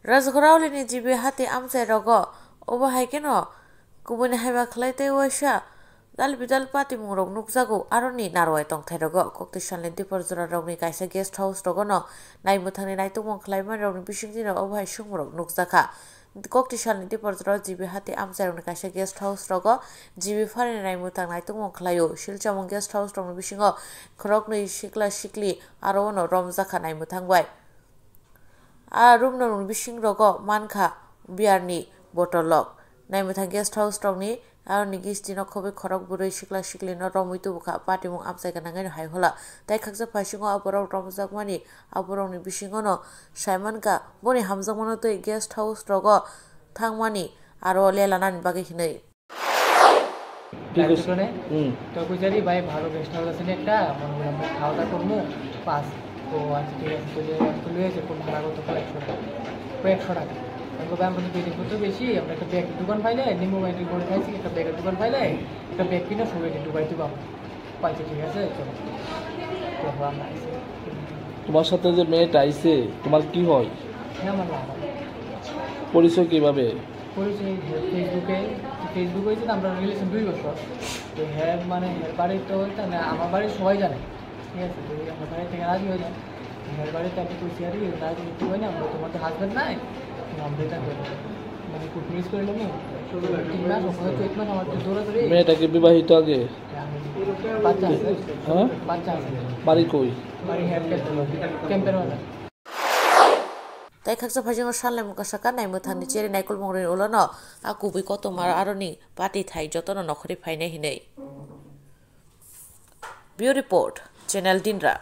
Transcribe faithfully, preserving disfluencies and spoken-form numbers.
Rajghoraulini G B hati amchai rogo obo hai kheno kubuni haiba khlai tei waisa dal bidal patimung rok nukjago aroni narwai tongthai rogo. Kokti salni dipor jora rokni kaisa guest house rogono naimwthangni naitukmung khlaimani rokni bisingtwi no obo hai sumung rok nukjakha. Kokti salni dipor jora G B hati amchai rokni kaisa guest house rogo G B pharini naimwthang naitukmung khlaio. Silchamung guest house rokni bisingo khoroknwi sikla sikli aro ono romjakha naimwthang bai. A room no rung bising rogo mankha beer ni bottle rok. Naimwthang guest house rok ni aroni gisti no khobwi khorok bwrwi sikla sikli no romwi tubukha, patimung amchai gwnangwi no hai hola. Tai khaksa phasingo aborok romjakmani aborok ni bisingo no saimankha boni hamjakmano tei guest house rogo thangmani aro lelanani bagwi hinwi. ঠিক আছে। দোকানে হুম। তো কইছে, "আরে ভাই, ভালো guest house আছে না একটা, মনে করি আমরা খাওয়া দাওয়া করবো, পাঁচ।" তো আচ্ছা, ঠিক আছে, তো যে তো লয়ে আছে, কোন ভাড়া কত? কয়েকশো টাকা, কয়েকশো টাকা। আমি বললাম, "আমরা তো বেশি, আমরা একটা ব্যাগ দোকান পাইলে, নিম্ন বাইন্ডারি করে খাইছি, একটা ব্যাগের দোকান পাইলে, একটা ব্যাগ কিনে সবাইকে ঢুকাই দিবো আমরা।" পাইছে, ঠিক আছে, চলো। তো আমরা আইছি। তোমার সাথে যে মেয়েটা আইছে, তোমার কি হয়? হ্যাঁ, আমার বাবা। পরিচয় কিভাবে? পরিচয় ফেসবুকে, ফেসবুকে হয়েছে তো আমরা রিলেশন দুই বছর। তো হ্যাঁ, মানে, হ্যাঁ, বাড়ির তো হইতে না, আমার বাড়ির সবাই জানে, ঠিক আছে? তো এই আমার বাড়ি থেকে রাজি হয়ে যায়। হ্যাঁ, বাড়িতে আমি কইছি, "আরে, রাজি হইতে হয় না, আমরা তোমার তো হাজব্যান্ড নাই, তো আমরা এটা করবো।" মানে, খুব মিস করে নেবো। তিন মাস, ওখানে চৈত মাস আমার তো দৌড়াদৌড়ি। মেয়েটা কি বিবাহিত আগে? হ্যাঁ, আমি বাচ্চা আছে। হ্যাঁ? বাচ্চা আছে। বাড়ি কই? বাড়ি হ্যাঁ, ক্যাম্পের বাজার। Tei khaksa phaising o sanlaimung kasaka naimwthangni cherry naikolmungrokni ulono a kubui kotorma aroni pati thai jotono nokhorwi phainai hinwi. Bureau Report, Channel Dinra.